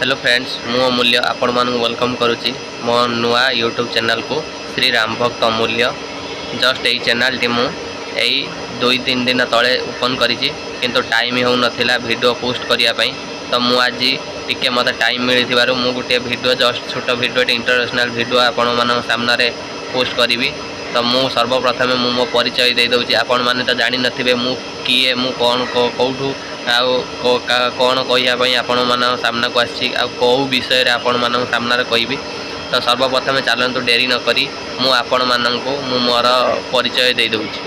Hello friends, ମୁଁ ଅମୂଲ୍ୟ ଆପଣମାନଙ୍କୁ welcome କରୁଛି ମୋ ନୂଆ ୟୁଟ୍ୟୁବ୍ ଚ୍ୟାନେଲ୍କୁ, ଶ୍ରୀ ରାମ ଭକ୍ତ ଅମୂଲ୍ୟ। ଜଷ୍ଟ ଏଇ ଚ୍ୟାନେଲ୍ଟି ମୁଁ ଏଇ 2-3 ଦିନ ତଳେ ଓପନ୍ କରିଛି, କିନ୍ତୁ ଟାଇମ୍ ହେଉନଥିଲା ଭିଡ଼ିଓ ପୋଷ୍ଟ କରିବା ପାଇଁ। ତ ମୁଁ ଆଜି ଟିକେ ମୋତେ ଟାଇମ୍ ମିଳିଥିବାରୁ ମୁଁ ଗୋଟିଏ ଭିଡ଼ିଓ, ଜଷ୍ଟ ଛୋଟ ଭିଡ଼ିଓଟି, ଇଣ୍ଟରନ୍ୟାସନାଲ୍ ଭିଡ଼ିଓ ଆପଣମାନଙ୍କ ସାମ୍ନାରେ ପୋଷ୍ଟ କରିବି। ତ ମୁଁ ସର୍ବପ୍ରଥମେ ମୁଁ ମୋ ପରିଚୟ ଦେଇଦେଉଛି। ଆପଣମାନେ ତ ଜାଣିନଥିବେ ମୁଁ କିଏ, ମୁଁ କ'ଣ, କେଉଁଠୁ ଆଉ କ'ଣ କହିବା ପାଇଁ ଆପଣମାନଙ୍କ ସାମ୍ନାକୁ ଆସିଛି ଆଉ କେଉଁ ବିଷୟରେ ଆପଣମାନଙ୍କ ସାମ୍ନାରେ କହିବି। ତ ସର୍ବପ୍ରଥମେ ଚାଲନ୍ତୁ, ଡେରି ନକରି ମୁଁ ଆପଣମାନଙ୍କୁ ମୁଁ ମୋର ପରିଚୟ ଦେଇଦେଉଛି।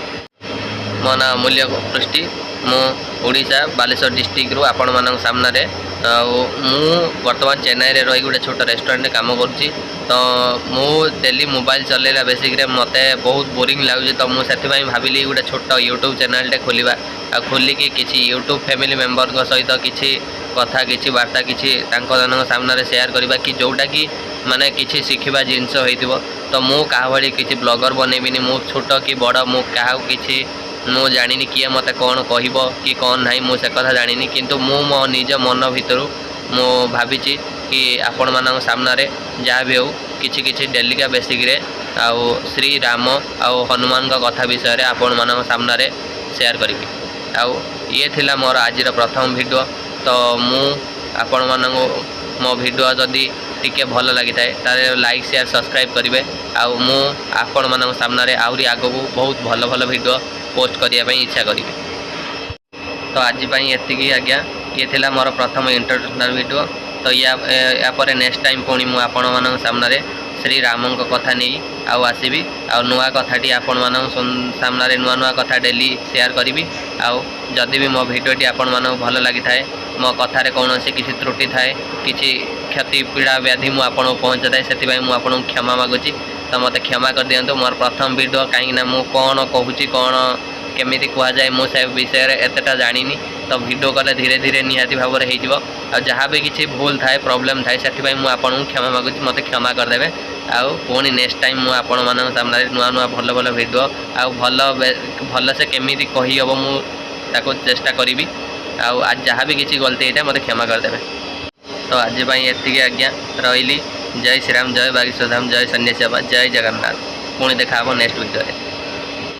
ମୋ ନାଁ ଅମୂଲ୍ୟ ପୃଷ୍ଟି। ମୁଁ ଓଡ଼ିଶା ବାଲେଶ୍ୱର ଡିଷ୍ଟ୍ରିକ୍ଟରୁ ଆପଣମାନଙ୍କ ସାମ୍ନାରେ। ଆଉ ମୁଁ ବର୍ତ୍ତମାନ ଚେନ୍ନାଇରେ ରହି ଗୋଟେ ଛୋଟ ରେଷ୍ଟୁରାଣ୍ଟରେ କାମ କରୁଛି। ତ ମୁଁ ଡେଲି ମୋବାଇଲ ଚଲେଇଲା ବେସିକ୍ରେ ମୋତେ ବହୁତ ବୋରିଂ ଲାଗୁଛି। ତ ମୁଁ ସେଥିପାଇଁ ଭାବିଲି ଗୋଟେ ଛୋଟ ୟୁଟ୍ୟୁବ୍ ଚ୍ୟାନେଲ୍ଟେ ଖୋଲିବା ଆଉ ଖୋଲିକି କିଛି ୟୁଟ୍ୟୁବ୍ ଫ୍ୟାମିଲି ମେମ୍ବରଙ୍କ ସହିତ କିଛି କଥା, କିଛି ବାର୍ତ୍ତା, କିଛି ତାଙ୍କମାନଙ୍କ ସାମ୍ନାରେ ସେୟାର କରିବା କି ଯେଉଁଟାକି ମାନେ କିଛି ଶିଖିବା ଜିନିଷ ହେଇଥିବ। ତ ମୁଁ କାହା ଭଳି କିଛି ବ୍ଲଗର୍ ବନେଇବିନି। ମୁଁ ଛୋଟ କି ବଡ଼, ମୁଁ କାହାକୁ କିଛି ମୁଁ ଜାଣିନି। କିଏ ମୋତେ କ'ଣ କହିବ କି କ'ଣ ନାହିଁ, ମୁଁ ସେ କଥା ଜାଣିନି। କିନ୍ତୁ ମୁଁ ମୋ ନିଜ ମନ ଭିତରୁ ମୁଁ ଭାବିଛି କି ଆପଣମାନଙ୍କ ସାମ୍ନାରେ ଯାହା ବି ହେଉ କିଛି କିଛି ଡେଲିକା ବେସିକ୍ରେ ଆଉ ଶ୍ରୀ ରାମ ଆଉ ହନୁମାନଙ୍କ କଥା ବିଷୟରେ ଆପଣମାନଙ୍କ ସାମ୍ନାରେ ସେୟାର କରିବି। ଆଉ ଇଏ ଥିଲା ମୋର ଆଜିର ପ୍ରଥମ ଭିଡ଼ିଓ। ତ ମୁଁ ଆପଣମାନଙ୍କୁ ମୋ ଭିଡ଼ିଓ ଯଦି ଟିକେ ଭଲ ଲାଗିଥାଏ, ତାହେଲେ ଲାଇକ୍, ସେୟାର, ସବସ୍କ୍ରାଇବ୍ କରିବେ। ଆଉ ମୁଁ ଆପଣମାନଙ୍କ ସାମ୍ନାରେ ଆହୁରି ଆଗକୁ ବହୁତ ଭଲ ଭଲ ଭିଡ଼ିଓ ପୋଷ୍ଟ କରିବା ପାଇଁ ଇଚ୍ଛା କରିବି। ତ ଆଜି ପାଇଁ ଏତିକି ଆଜ୍ଞା। ଇଏ ଥିଲା ମୋର ପ୍ରଥମ ଇଣ୍ଟରନ୍ୟାସନାଲ୍ ଭିଡ଼ିଓ। ତ ୟା ପରେ ନେକ୍ସଟ ଟାଇମ୍ ପୁଣି ମୁଁ ଆପଣମାନଙ୍କ ସାମ୍ନାରେ ଶ୍ରୀ ରାମଙ୍କ କଥା ନେଇ ଆଉ ଆସିବି ଆଉ ନୂଆ କଥାଟି ଆପଣମାନଙ୍କ ସାମ୍ନାରେ ନୂଆ ନୂଆ କଥା ଡେଲି ସେୟାର କରିବି। ଆଉ ଯଦି ବି ମୋ ଭିଡ଼ିଓଟି ଆପଣମାନଙ୍କୁ ଭଲ ଲାଗିଥାଏ, ମୋ କଥାରେ କୌଣସି କିଛି ତ୍ରୁଟି ଥାଏ, କିଛି କ୍ଷତି, ପୀଡ଼ା, ବ୍ୟାଧି ମୁଁ ଆପଣଙ୍କୁ ପହଞ୍ଚାଇଥାଏ, ସେଥିପାଇଁ ମୁଁ ଆପଣଙ୍କୁ କ୍ଷମା ମାଗୁଛି। ତ ମୋତେ କ୍ଷମା କରିଦିଅନ୍ତୁ। ମୋର ପ୍ରଥମ ଭିଡ଼ିଓ, କାହିଁକିନା ମୁଁ କ'ଣ କହୁଛି, କ'ଣ କେମିତି କୁହାଯାଏ, ମୁଁ ସେ ବିଷୟରେ ଏତେଟା ଜାଣିନି। ତ ଭିଡ଼ିଓ କଲେ ଧୀରେ ଧୀରେ ନିହାତି ଭାବରେ ହେଇଯିବ। ଆଉ ଯାହା ବି କିଛି ଭୁଲ ଥାଏ, ପ୍ରୋବ୍ଲେମ୍ ଥାଏ, ସେଥିପାଇଁ ମୁଁ ଆପଣଙ୍କୁ କ୍ଷମା ମାଗୁଛି। ମୋତେ କ୍ଷମା କରିଦେବେ। ଆଉ ପୁଣି ନେକ୍ସଟ ଟାଇମ୍ ମୁଁ ଆପଣମାନଙ୍କ ସାମ୍ନାରେ ନୂଆ ନୂଆ ଭଲ ଭଲ ଭିଡ଼ିଓ ଆଉ ଭଲ ଭଲସେ କେମିତି କହିହେବ, ମୁଁ ତାକୁ ଚେଷ୍ଟା କରିବି। ଆଉ ଆଜି ଯାହା ବି କିଛି ଗଲତି ହେଇଥାଏ, ମୋତେ କ୍ଷମା କରିଦେବେ। ତ ଆଜି ପାଇଁ ଏତିକି ଆଜ୍ଞା, ରହିଲି। ଜୟ ଶ୍ରୀରାମ, ଜୟ ବାଗେଶ୍ୱର ଧାମ, ଜୟ ସନ୍ନ୍ୟାସୀ ବାବା, ଜୟ ଜଗନ୍ନାଥ। ପୁଣି ଦେଖା ହେବ ନେକ୍ସଟ ଭିଡ଼ିଓରେ।